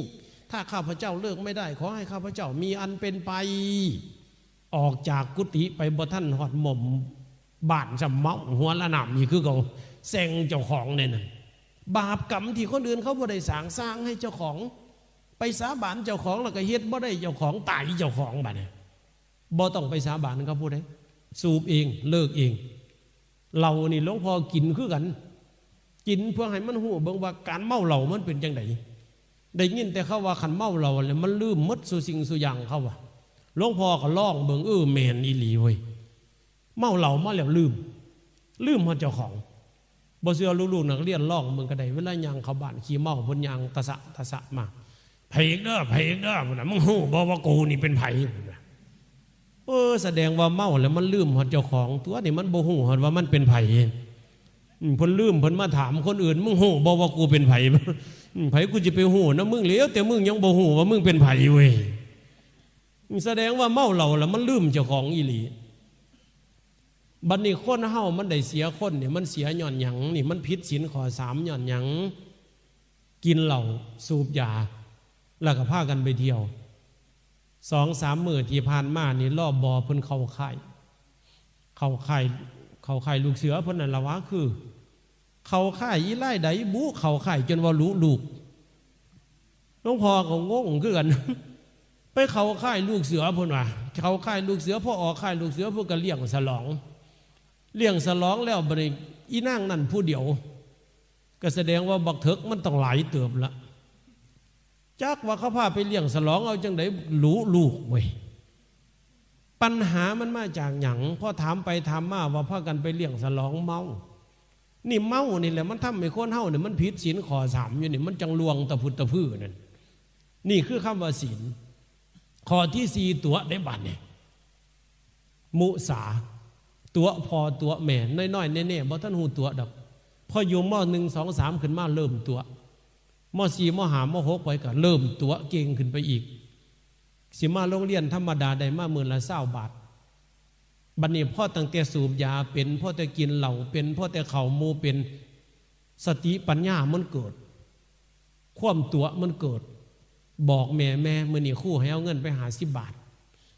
ถ้าข้าพเจ้าเลิกไม่ได้ ขอให้ข้าพเจ้ามีอันเป็นไป" ออกจากกุฏิไปบ่ทันฮอดหม่อมบ้าน ซ้ำเมาหัวละน้ำอีกคือเก่า แช่งเจ้าของแน่นั่น บาปกรรมที่คนอื่นเขาบ่ได้สร้าง สร้างให้เจ้าของ ไปสาบานเจ้าของแล้วก็เฮ็ดบ่ได้เจ้าของ ตายเจ้าของบัดนี้ บ่ต้องไปสาบานกับผู้ใด สูบเอง เลิกเอง เหล้านี่หลวงพ่อกินคือกัน กินเพื่อให้มันฮู้เบิ่งว่าการเมาเหล้ามันเป็นจั่งใด ได้ยินแต่เขาว่าคันเมาเหล้าแล้วมันลืมหมดสู่สิ่งสู่อย่าง เขาว่า หลวงพ่อก็ลองเบิ่ง เออ แม่นอีหลีเว้ย เมาเหล้ามาแล้วลืม ลืมฮอดเจ้าของ บ่เชื่อลูกๆนักเรียนลองเบิ่งก็ได้ เวลาย่างเข้าบ้านขี้เมาเพิ่นย่างตะสะตะสะมา "ไผอีกเด้อ ไผอีกเด้อ" พุ่นน่ะ "มึงฮู้บ่ว่ากูนี่เป็นไผ" พุ่นน่ะ เออ แสดงว่าเมาแล้วมันลืมฮอดเจ้าของ ตัวนี่มันบ่ฮู้ฮอดว่ามันเป็นไผ อืม เพิ่นลืม เพิ่นมาถามคนอื่น "มึงฮู้บ่ว่ากูเป็นไผ" อืม "ไผกูสิไปฮู้นำมึง แล้วแต่มึงยังบ่ฮู้ว่ามึงเป็นไผเว้ย" อืม แสดงว่าเมาเหล้าแล้วมันลืมเจ้าของอีหลี บัดนี้คนเฮามันได้เสียคนนี่ มันเสียย้อนหยังนี่ มันผิดศีลข้อสามย้อนหยัง กินเหล้า สูบยา แล้วก็พากันไปเที่ยว สองสามมื้อที่ผ่านมานี่ รอบบ่เพิ่นเข้าค่าย เข้าค่าย เข้าค่ายลูกเสือเพิ่นนั่นล่ะวะ คือ เข้าค่ายอีหลายใดบุ เข้าค่ายจนว่าลุลูก หลวงพ่อก็งงคือกัน ไปเข้าค่ายลูกเสือเพิ่นว่า เข้าค่ายลูกเสือ พอออกค่ายลูกเสือเพิ่นก็เลี้ยงฉลอง เลี้ยงฉลองแล้วบัดนี้อีนางนั่นผู้เดียว ก็แสดงว่าบักเถิกมันต้องหลายเติบละ จักว่าเขาพาไปเลี้ยงฉลองเอาจั่งใดลุลูกเว้ย ปัญหามันมาจากหยัง พอถามไปถามมาว่าพากันไปเลี้ยงฉลองเมา นี่เมานี่แหละมันทำให้คนเฮาเนี่ยมันผิดศีลข้อสามอยู่นี่ มันจั่งล่วงตะพุดตะพื้อนั่น นี่คือคำว่าศีล ข้อที่สี่ ตั๋วได้บัดนี่ มุสา ตั๋วพ่อตั๋วแม่ น้อยๆแน่ๆ บ่ทันฮู้ตั๋วดอก พออยู่ ม.หนึ่ง สอง สาม ขึ้นมาเริ่มตั๋ว ม.สี่ ม.ห้า ม.หก ไปก็เริ่มตั๋วเก่งขึ้นไปอีก สิมาโรงเรียนธรรมดาได้มามื้อละซาวบาท บัดนี้พอตั้งแต่สูบยาเป็น พอแต่กินเหล้าเป็น พอแต่เข้าหมู่เป็น สติปัญญามันเกิด ความตั๋วมันเกิด บอกแม่ "แม่ มื้อนี้ครูให้เอาเงินไปห้าสิบบาท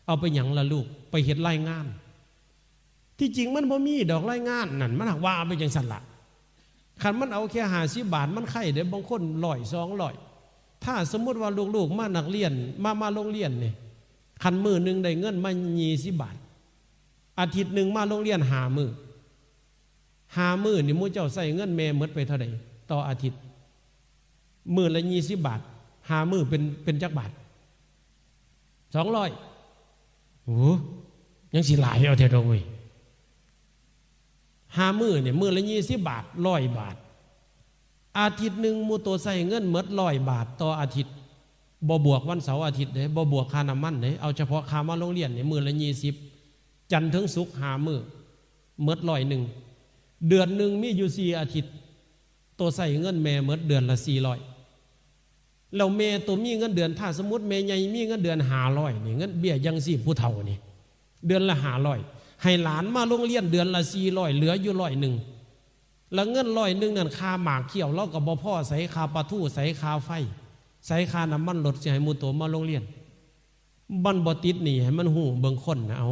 เอาไปหยังล่ะลูก" "ไปเฮ็ดรายงาน" ที่จริงมันบ่มีดอกรายงานนั่น มันหากว่าไปจั่งซั้นล่ะ คันมันเอาแค่ห้าสิบบาท มันไคเด้ บางคนร้อย สองร้อย ถ้าสมมุติว่าลูกๆมานักเรียน มา มาโรงเรียนนี่ คันมื้อหนึ่งได้เงินมายี่สิบบาท อาทิตย์หนึ่งมาโรงเรียนห้ามื้อ ห้ามื้อนี่หมู่เจ้าใช้เงินแม่หมดไปเท่าใดต่ออาทิตย์ มื้อละยี่สิบบาท ห้ามื้อเป็น เป็นจักบาท สองร้อย โอ้ ยังสิหลายเอาแท้ดอกเว้ย ห้ามื้อเนี่ย มื้อละยี่สิบบาท ร้อยบาท อาทิตย์หนึ่งหมู่โตใช้เงินหมดร้อยบาทต่ออาทิตย์ บ่บวกวันเสาร์อาทิตย์เด้ บ่บวกค่าน้ำมันเด้ เอาเฉพาะค่ามาโรงเรียนเนี่ย มื้อละยี่สิบ จันทร์ถึงศุกร์ห้ามื้อ หมดร้อยหนึ่ง เดือนหนึ่งมีอยู่สี่อาทิตย์ โตใช้เงินแม่หมดเดือนละสี่ร้อย แล้วแม่โตมีเงินเดือน ถ้าสมมุติแม่ใหญ่มีเงินเดือนห้าร้อยนี่ เงินเบี้ยยังชีพผู้เฒ่านี่ เดือนละห้าร้อย ให้หลานมาโรงเรียนเดือนละสี่ร้อย เหลืออยู่ร้อยหนึ่ง แล้วเงินร้อยหนึ่งนั่นค่าหมากเคี้ยวลาวก็บ่พอ ใสค่าปลาทู ใสค่าไฟ ใสค่าน้ำมันรถสิให้หมู่โตมาโรงเรียน มันบ่ติดหนี้ ให้มันฮู้เบิ่งคนนะ เอา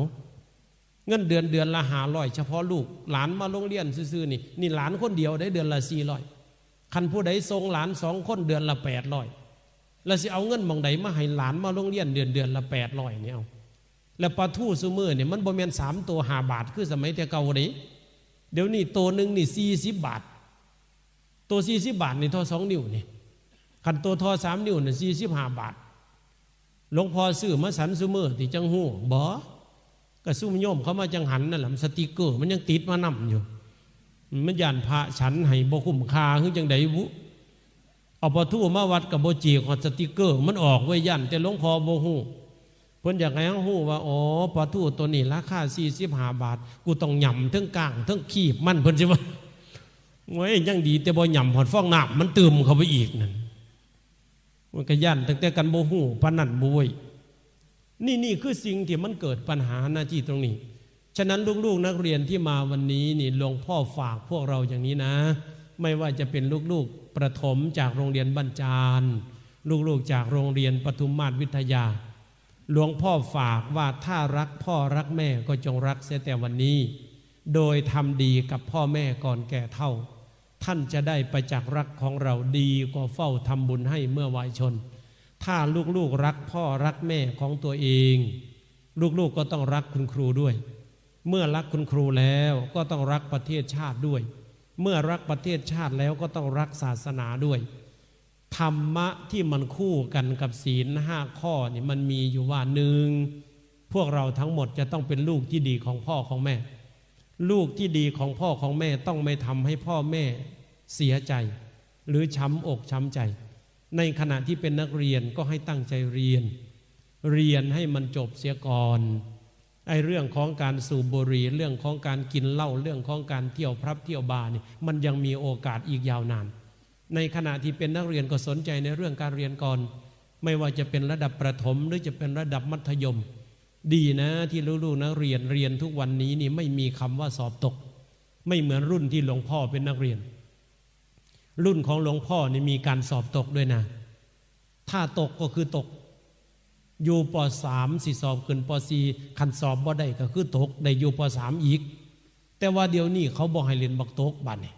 เงินเดือนเดือนละห้าร้อย เฉพาะลูกหลานมาโรงเรียนซื่อๆนี่ นี่หลานคนเดียวเด้ เดือนละสี่ร้อย คันผู้ใดส่งหลานสองคนเดือนละแปดร้อย แล้วสิเอาเงินหม่องใดมาให้หลานมาโรงเรียนเดือน เดือนละแปดร้อยนี่ เอา แล้วปลาทูซุมื้อนี่มันบ่แม่นสามโตห้าบาทคือสมัยแต่เก่าเด้ เดี๋ยวนี้โตหนึ่งนี่สี่สิบบาท โตสี่สิบบาทนี่เท่าสองนิ้วนี่ คันโตเท่าสามนิ้วนี่สี่สิบห้าบาท หลวงพ่อซื้อมาฉันซุมื้อติจั่งฮู้ บ่ ก็ซุมโยมเขามาจั่งหันนั่นล่ะ สติกเกอร์มันยังติดมานำอยู่ มันย้านพระฉันให้บ่คุ้มค่าคือจั่งใดบุ เอาปลาทูมาวัดก็บ่จีกฮอดสติกเกอร์มันออกเว้ย ย้านแต่หลวงพ่อบ่ฮู้ เพิ่นอยากให้เฮาฮู้ว่า อ๋อ ปลาทูตัวนี้ราคาสี่สิบห้าบาท กูต้องหย่ำเทิงก้างเทิงคีบมัน เพิ่นสิว่า โอ้ย ยังดีแต่บ่หย่ำฮอดฟองน้ำมันตื่มเข้าไปอีกนั่น มันก็ย้านตั้งแต่กันบ่ฮู้ปานนั้นบ่เว้ย นี่ นี่คือสิ่งที่มันเกิดปัญหาหน้าที่ตรงนี้ ฉะนั้นลูกๆนักเรียนที่มาวันนี้นี่ หลวงพ่อฝากพวกเราอย่างนี้นะ ไม่ว่าจะเป็นลูกๆประถมจากโรงเรียนบ้านจาน ลูกๆจากโรงเรียนปทุมมาศวิทยา หลวงพ่อฝากว่าถ้ารักพ่อรักแม่ก็จงรักเสียแต่วันนี้ โดยทำดีกับพ่อแม่ก่อนแก่เฒ่า ท่านจะได้ประจักษ์รักของเราดีกว่าเฝ้าทำบุญให้เมื่อวัยชน ถ้าลูกๆรักพ่อรักแม่ของตัวเอง ลูกๆก็ต้องรักคุณครูด้วย เมื่อรักคุณครูแล้วก็ต้องรักประเทศชาติด้วย เมื่อรักประเทศชาติแล้วก็ต้องรักศาสนาด้วย ธรรมะที่มันคู่กันกับศีลห้าข้อนี่มันมีอยู่ว่า หนึ่ง พวกเราทั้งหมดจะต้องเป็นลูกที่ดีของพ่อของแม่ ลูกที่ดีของพ่อของแม่ต้องไม่ทำให้พ่อแม่เสียใจ หรือช้ำอกช้ำใจ ในขณะที่เป็นนักเรียนก็ให้ตั้งใจเรียน เรียนให้มันจบเสียก่อน ไอ้เรื่องของการสูบบุหรี่ เรื่องของการกินเหล้า เรื่องของการเที่ยวผับเที่ยวบาร์นี่ มันยังมีโอกาสอีกยาวนาน ในขณะที่เป็นนักเรียนก็สนใจในเรื่องการเรียนก่อน ไม่ว่าจะเป็นระดับประถมหรือจะเป็นระดับมัธยม ดีนะที่ลูกๆนักเรียนเรียนทุกวันนี้นี่ไม่มีคำว่าสอบตก ไม่เหมือนรุ่นที่หลวงพ่อเป็นนักเรียน รุ่นของหลวงพ่อนี่มีการสอบตกด้วยนะ ถ้าตกก็คือตก อยู่ ป.สาม สิสอบขึ้น ป.สี่ คันสอบบ่ได้ก็คือตก ได้อยู่ ป.สาม อีก แต่ว่าเดี๋ยวนี้เขาบ่ให้เล่นบักตกบัดนี้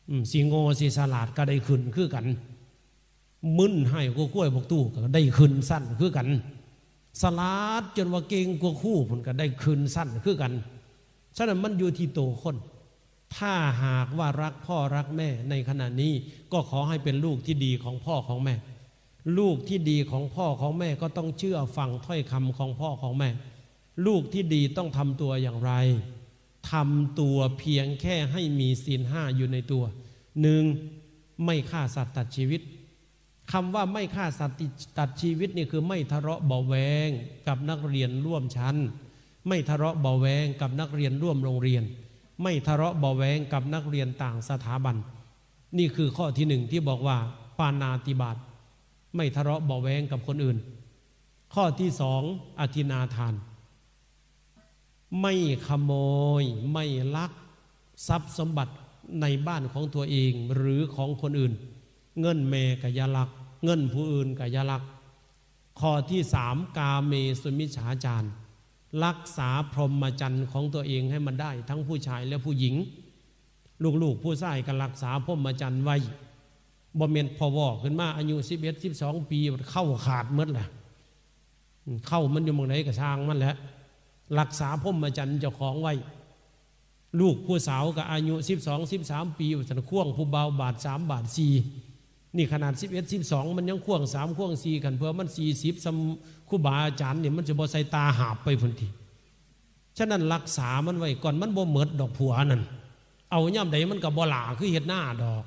อืม สิโง่สิฉลาดก็ได้ขึ้นคือกัน มึนให้กว่าควายบักตู้ก็ได้ขึ้นชั้นคือกัน ฉลาดจนว่าเก่งกว่าครูพุ่นก็ได้ขึ้นชั้นคือกัน ฉะนั้นมันอยู่ที่ตัวคน ถ้าหากว่ารักพ่อรักแม่ในขณะนี้ ก็ขอให้เป็นลูกที่ดีของพ่อของแม่ ลูกที่ดีของพ่อของแม่ก็ต้องเชื่อฟังถ้อยคำของพ่อของแม่ ลูกที่ดีต้องทำตัวอย่างไร ทำตัวเพียงแค่ให้มีศีลห้าอยู่ในตัว หนึ่ง ไม่ฆ่าสัตว์ตัดชีวิต คำว่าไม่ฆ่าสัตว์ตัดชีวิตนี่คือไม่ทะเลาะเบาะแว้งกับนักเรียนร่วมชั้น ไม่ทะเลาะเบาะแว้งกับนักเรียนร่วมโรงเรียน ไม่ทะเลาะเบาะแว้งกับนักเรียนต่างสถาบัน นี่คือข้อที่หนึ่งที่บอกว่าปาณาติบาต ไม่ทะเลาะเบาะแว้งกับคนอื่น ข้อที่สอง อทินนาทาน ไม่ขโมย ไม่ลักทรัพย์สมบัติในบ้านของตัวเองหรือของคนอื่น เงินแม่ก็อย่าลัก เงินผู้อื่นก็อย่าลัก ข้อที่สาม กาเมสุมิจฉาจาร รักษาพรหมจรรย์ของตัวเองให้มันได้ทั้งผู้ชายและผู้หญิง ลูกๆผู้ชายก็รักษาพรหมจรรย์ไว้ บ่แม่นพอวอกขึ้นมาอายุสิบเอ็ด สิบสอง ปีเข้าขาดหมดแหละ เข้ามันอยู่หม่องใดก็ช่างมันแหละ รักษาพรหมจรรย์เจ้าของไว้ ลูกผู้สาวก็อายุสิบสอง สิบสาม ปีว่าซั่น ควงผู้บ่าวบาทสามบาทสี่ นี่ขนาดสิบเอ็ด สิบสอง มันยังควงสามควงสี่ คันเผื่อมันสี่สิบส่ำครูบาอาจารย์นี่ มันสิบ่ใส่ตาหาบไปพุ้นติ ฉะนั้นรักษามันไว้ก่อน มันบ่หมดดอกผัวนั่น เอายามใดมันก็บ่หล้าคือเฮ็ดนาดอก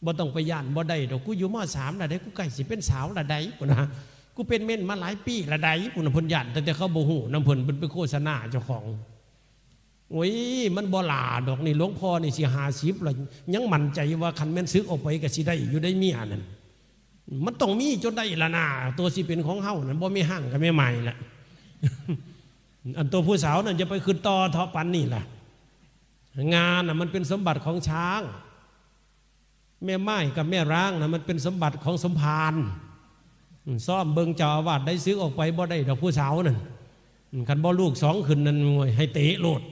บ่ต้องไปย้านบ่ได้ดอก กูอยู่ ม.สาม แล้วเด้ กูใกล้สิเป็นสาวแล้วใด๋ พุ้นนะ กูเป็นเมนมาหลายปีแล้วใด๋ พุ้นนะ เพิ่นย้าน ตั้งแต่เขาบ่ฮู้นำเพิ่น เพิ่นไปโฆษณาเจ้าของ โอ้ย มันบ่หล้าดอก นี่หลวงพ่อนี่สิห้าสิบแล้ว ยังมั่นใจว่าคันแม่นสึกออกไปก็สิได้อยู่ได้เมียนั่น มันต้องมีจนได้ล่ะนะ ตัวสิเป็นของเฮานั่น บ่มีห้างก็แม่ไม้ละ อันตัวผู้สาวนั่นจะไปขึ้นต่อเถาะปานนี่ล่ะ งาน่ะมันเป็นสมบัติของช้าง แม่ไม้กับแม่ร้างน่ะมันเป็นสมบัติของสมภาร อืม ซ่อมเบิ่งเจ้าอาวาสได้สึกออกไปบ่ได้ดอกผู้สาวนั่น อืม คันบ่ลูกสองขึ้นนั่น โอ้ย ให้เตะโลด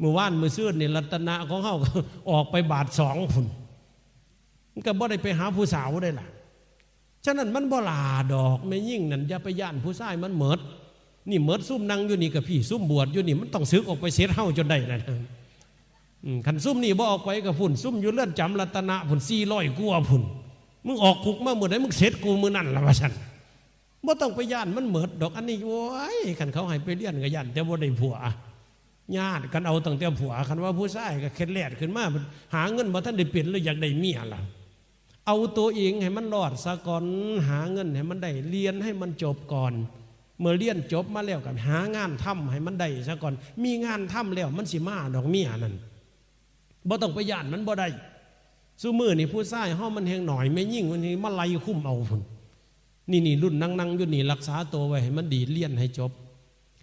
มื้อวานมื้อซืนนี่รัตนะของเฮาก็ออกไปบาทสองพุ้น มันก็บ่ได้ไปหาผู้สาวได้ล่ะ ฉะนั้นมันบ่หล้าดอก แม่ยิ่งนั่นอย่าไปย้านผู้ชายมันหมด นี่หมดซุมนั่งอยู่นี่กับพี่ ซุมบวชอยู่นี่มันต้องสึกออกไปเสร็จเฮาจนได้นะ อืม คันซุมนี่บ่ออกไปกับพุ้น ซุมอยู่เรือนจำรัตนะพุ้น สี่ร้อยกว่าพุ้น มึงออกคุกมามื้อใด มึงเสร็จกูมื้อนั้นล่ะ ว่าซั่น บ่ต้องไปย้านมันหมดดอก อันนี้ โอ้ย คันเขาให้ไปเรียนก็ย้านแต่บ่ได้ผัว ย้านกันเอาตั้งแต่ผัว คันว่าผู้ชายก็เคล็ดแลดขึ้นมา หาเงินบ่ทันได้เป็นเลยอยากได้เมียล่ะ เอาตัวเองให้มันรอดซะก่อน หาเงินให้มันได้ เรียนให้มันจบก่อน เมื่อเรียนจบมาแล้วก็หางานทำให้มันได้ซะก่อน มีงานทำแล้วมันสิมาดอกเมียนั่น บ่ต้องไปย้านมันบ่ได้ ซุมื้อนี่ผู้ชายเฮามันแฮงหน่อย แม่ยิ่งมันแฮงมาไล่คุมเอาพุ้น นี่ นี่รุ่นนั่งๆอยู่นี่รักษาตัวไว้ให้มันดี เรียนให้จบ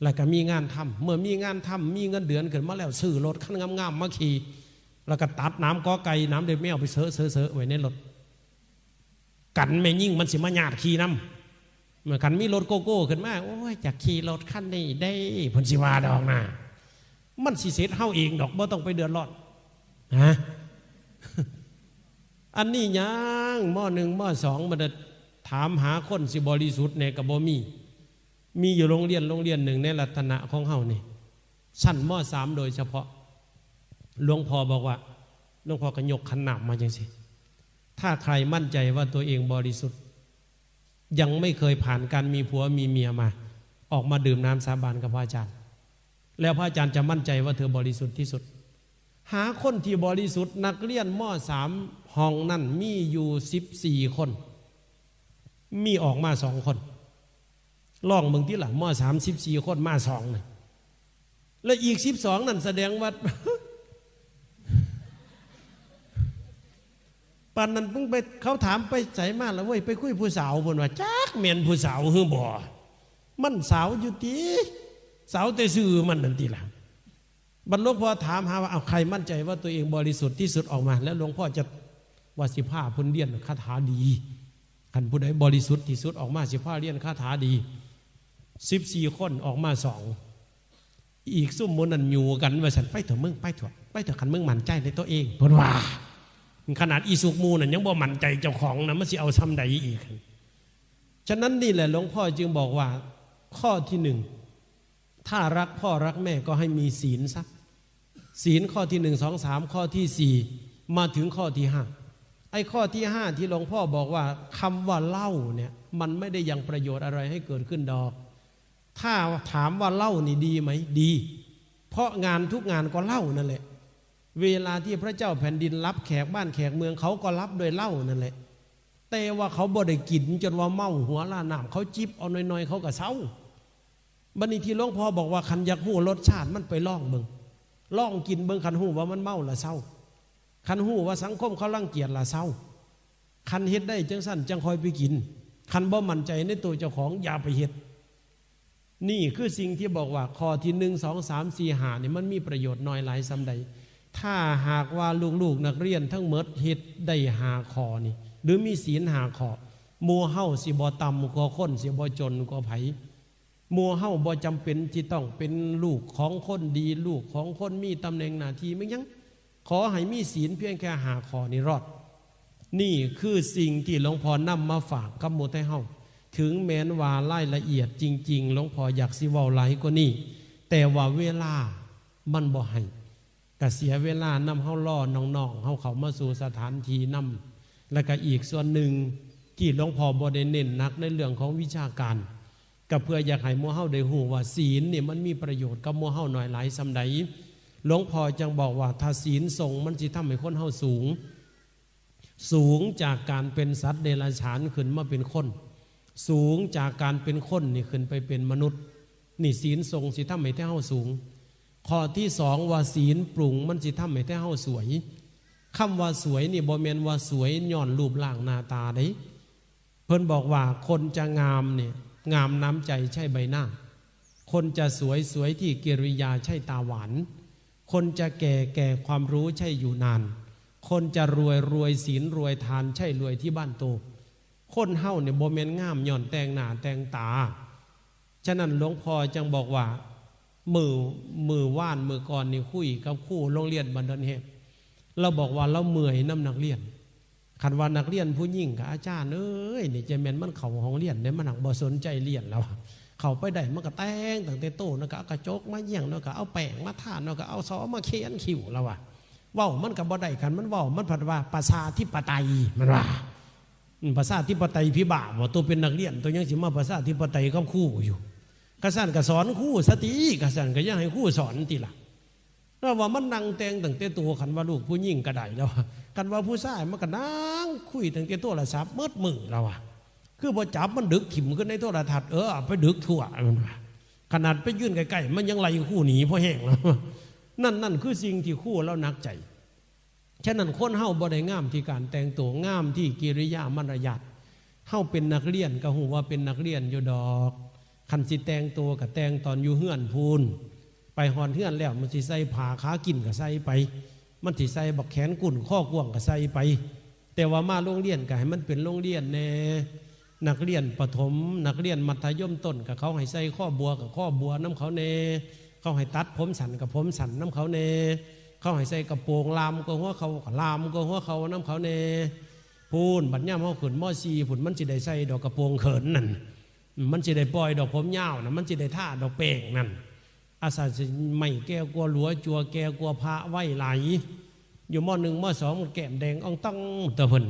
แล้วก็มีงานทำ เมื่อมีงานทำ มีเงินเดือนขึ้นมาแล้ว ซื้อรถคันงามๆมาขี่ แล้วก็ตัดหนามกอไก่หนามเล็บแมวไปเซอะๆๆไว้ในรถ กันแม่ยิ่งมันสิมาย้านขี่นำ เมื่อคันมีรถโกโก้ขึ้นมา โอ้ย อยากขี่รถคันนี้ได้ เพิ่นสิว่าดอกนะ มันสิเสร็จเฮาเองดอก บ่ต้องไปเดือดร้อน ฮะ อันนี้ยัง ม.หนึ่ง ม.สอง มันน่ะ ถามหาคนสิบริสุทธิ์แหน่ก็บ่มี มีอยู่โรงเรียนโรงเรียนหนึ่งในรัตนะของเฮานี่ ชั้น ม.สาม โดยเฉพาะ หลวงพ่อบอกว่า หลวงพ่อก็ยกขันน้ำมาจังซี่ ถ้าใครมั่นใจว่าตัวเองบริสุทธิ์ ยังไม่เคยผ่านการมีผัวมีเมียมา ออกมาดื่มน้ำสาบานกับพระอาจารย์ แล้วพระอาจารย์จะมั่นใจว่าเธอบริสุทธิ์ที่สุด หาคนที่บริสุทธิ์ นักเรียน ม.สาม ห้องนั่นมีอยู่ สิบสี่ คน มีออกมาสองคน ลองเบิ่งติล่ะ ม.สาม สิบสี่ คนมาสองนะ และอีก สิบสอง นั่นแสดงว่า ปานนั้นมึงไป เขาถามไปไสมาล่ะเว้ย ไปคุยผู้สาว เพิ่นว่า จักแม่นผู้สาวหรือบ่ มันสาวอยู่ติ สาวแต่ซื่อมันนั่นติล่ะ บัดหลวงพ่อถามหาว่า เอา ใครมั่นใจว่าตัวเองบริสุทธิ์ที่สุดออกมา แล้วหลวงพ่อจะว่าสิพาเพิ่นเรียนคาถาดี คันผู้ใดบริสุทธิ์ที่สุดออกมา สิพาเรียนคาถาดี สิบสี่ คนออกมาสอง อีกซุมหมู่นั้นอยู่กันว่าซั่น ไปเถอะมึง ไปเถอะ ไปเถอะ คันมึงมั่นใจในตัวเอง เพิ่นว่า ขนาดอีสุกหมู่นั่นยังบ่มั่นใจเจ้าของนะ มันสิเอาส่ำใดอีก ฉะนั้นนี่แหละหลวงพ่อจึงบอกว่า ข้อที่หนึ่ง ถ้ารักพ่อรักแม่ก็ให้มีศีลซะ ศีลข้อที่หนึ่ง สอง สาม ข้อที่สี่ มาถึงข้อที่ห้า ไอ้ข้อที่ห้าที่หลวงพ่อบอกว่า คำว่าเหล้าเนี่ย มันไม่ได้ยังประโยชน์อะไรให้เกิดขึ้นดอก ถ้าถามว่าเหล้านี่ดีไหม ดี เพราะงานทุกงานก็เหล้านั่นแหละ เวลาที่พระเจ้าแผ่นดินรับแขกบ้านแขกเมือง เขาก็รับด้วยเหล้านั่นแหละ แต่ว่าเขาบ่ได้กินจนว่าเมาหัวล้านน้ำ เขาจิบเอาหน่อยๆ เขาก็เซา บัดนี้ที่หลวงพ่อบอกว่า คันอยากฮู้รสชาติมันไปลองเบิ่ง ลองกินเบิ่ง คันฮู้ว่ามันเมาละเซา คันฮู้ว่าสังคมเขารังเกียจละเซา คันเฮ็ดได้จังซั่นจังค่อยไปกิน คันบ่มั่นใจในตัวเจ้าของอย่าไปเฮ็ด นี่คือสิ่งที่บอกว่าข้อที่หนึ่ง สอง สาม สี่ ห้า นี่มันมีประโยชน์น้อยหลายส่ำใด ถ้าหากว่าลูกๆนักเรียนทั้งหมดเฮ็ดได้ห้าข้อนี่ หรือมีศีลห้าข้อ หมู่เฮาสิบ่ต่ำกว่าคน สิบ่จนกว่าไผ หมู่เฮาบ่จำเป็นที่ต้องเป็นลูกของคนดี ลูกของคนมีตำแหน่งหน้าที่ มันยัง ขอให้มีศีลเพียงแค่ห้าข้อนี่รอด นี่คือสิ่งที่หลวงพ่อนำมาฝากกับหมู่ไทเฮา ถึงแม้นว่ารายละเอียดจริงๆ หลวงพ่ออยากสิเว้าหลายกว่านี้ แต่ว่าเวลามันบ่ให้ ก็เสียเวลานำเฮารอน้องๆ เฮาเข้ามาสู่สถานที่นำ และก็อีกส่วนหนึ่งที่หลวงพ่อบ่ได้เน้นหนักในเรื่องของวิชาการ ก็เพื่ออยากให้หมู่เฮาได้ฮู้ว่าศีลนี่มันมีประโยชน์กับหมู่เฮาน้อยหลายส่ำใด หลวงพ่อจังบอกว่าถ้าศีลทรงมันสิทำให้คนเฮาสูง สูงจากการเป็นสัตว์เดรัจฉานขึ้นมาเป็นคน สูงจากการเป็นคนนี่ขึ้นไปเป็นมนุษย์ นี่ศีลทรงสิทำให้แท้เฮาสูง ข้อที่สองว่าศีลปรุงมันสิทำให้แท้เฮาสวย คำว่าสวยนี่บ่แม่นว่าสวยย้อนรูปร่างหน้าตาเด้ เพิ่นบอกว่าคนจะงามเนี่ย งามน้ำใจใช่ใบหน้า คนจะสวยสวยที่กิริยาใช่ตาหวาน คนจะแก่แก่ความรู้ใช่อยู่นาน คนจะรวยรวยศีลรวยทานใช่รวยที่บ้านโต คนเฮาเนี่ยบ่แม่นงามย้อนแต่งหน้าแต่งตา ฉะนั้นหลวงพ่อจังบอกว่า มื้อ มื้อวานมื้อก่อนนี่คุยกับครูโรงเรียนบ้านดอนแฮก ลาวบอกว่าลาวเมื่อยนำนักเรียน คันว่านักเรียนผู้หญิงก็ อาจารย์เอ้ย นี่จะแม่นมันเข้าห้องเรียนเด้ มันหักบ่สนใจเรียนแล้ว เข้าไปได้มันก็แต่งตั้งแต่โตนั่นก็เอากระจกมาแยง แล้วก็เอาแป้งมาทา แล้วก็เอาซอมาเขียนคิ้ว ลาวว่า เว้ามันก็บ่ได้ คันมันเว้ามันผัดว่าประชาธิปไตย มันว่า อืม ประชาธิปไตยพิบ้าบ่ โตเป็นนักเรียนโตยังสิมาประชาธิปไตยกับครูอยู่ คันซั้นก็สอนครูซะติ คันซั้นก็อย่าให้ครูสอนติล่ะ ลาวว่ามันนั่งแต่งตั้งแต่โต คันว่าลูกผู้หญิงก็ได้ ลาวว่า คันว่าผู้ชายมันก็นั่งคุยตั้งแต่โทรศัพท์หมดมื้อ ลาวว่า คือบ่จับมันดึกถิ่มขึ้นในโทรทัศน์ เออ เอาไปดึกทั่ว มันว่า ขนาดไปยืนใกล้ๆ มันยังไล่ครูหนีพอแฮง ลาวว่า นั่น นั่นคือสิ่งที่ครูลาวหนักใจ ฉะนั้นคนเฮาบ่ได้งามที่การแต่งตัว งามที่กิริยามารยาท เฮาเป็นนักเรียนก็ฮู้ว่าเป็นนักเรียนอยู่ดอก คันสิแต่งตัวก็แต่งตอนอยู่เฮือนพู้น ไปฮอดเฮือนแล้วมันสิใส่ผ้าขากินก็ใส่ไป มันสิใส่บักแขนกุ้นคอกว้างก็ใส่ไป แต่ว่ามาโรงเรียนก็ให้มันเป็นโรงเรียนแน่ นักเรียนประถม นักเรียนมัธยมต้นก็เขาให้ใส่คอบัวก็คอบัวนำเขาแน่ เขาให้ตัดผมสั้นก็ผมสั้นนำเขาแน่ เขาให้ใส่กระโปรงลามกว่าหัวเข่าก็ลามกว่าหัวเข่านำเขาแน่ พ พู้น บัดยามเฮาขึ้น ม.สี่ พุ้น มันสิได้ใส่ดอกกระโปรงเขินนั่น มันสิได้ปล่อยดอกผมยาวนะ มันสิได้ทาดอกแป้งนั่น อาสาสิไม่แก่กว่าหลัว จัวแก่กว่าพระไว้หลาย อยู่ ม.หนึ่ง ม.สอง มันแก้มแดงอ่องต้องตัวเพิ่น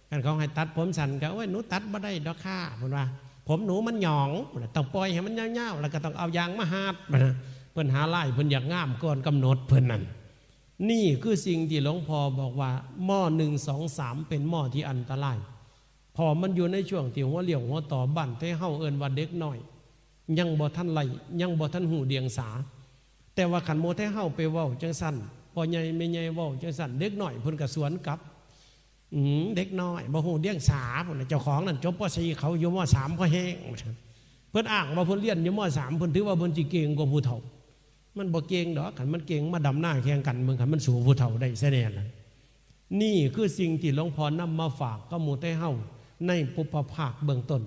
คันเขาให้ตัดผมสั้นก็ "โอ้ย หนูตัดบ่ได้ดอกค่ะ" เพิ่นว่า "ผมหนูมันหยอง ต้องปล่อยให้มันยาวๆ แล้วก็ต้องเอายางมาหาด" นะ เพิ่นหาไล่ เพิ่นอยากงามก่อนกำหนดเพิ่นนั่น นี่คือสิ่งที่หลวงพ่อบอกว่า ม.หนึ่ง สอง สาม เป็น ม.ที่อันตราย เพราะมันอยู่ในช่วงที่หัวเลี้ยวหัวต่อ บ้านไทเฮาเอิ้นว่าเด็กน้อย ยังบ่ทันไล่ ยังบ่ทันฮู้เดียงสา แต่ว่าคันหมู่ไทเฮาไปเว้าจังซั่น พ่อใหญ่แม่ใหญ่เว้าจังซั่น เด็กน้อยเพิ่นก็สวนกลับ "อืม เด็กน้อยบ่ฮู้เดียงสา" พุ้นน่ะ เจ้าของนั่นจบ ป.สี่ เขาอยู่ ม.สาม พอแฮง เพิ่นอ้างว่าเพิ่นเรียนอยู่ ม.สาม เพิ่นถือว่าเพิ่นสิเก่งกว่าผู้เฒ่า มันบ่เก่งดอก คันมันเก่งมาดำนาแข่งกันเบิ่ง คันมันสู้ผู้เฒ่าได้ซะแน่ล่ะ นี่คือสิ่งที่หลวงพ่อนำมาฝากกับหมู่ไทเฮาในปุพพภาคเบื้องต้น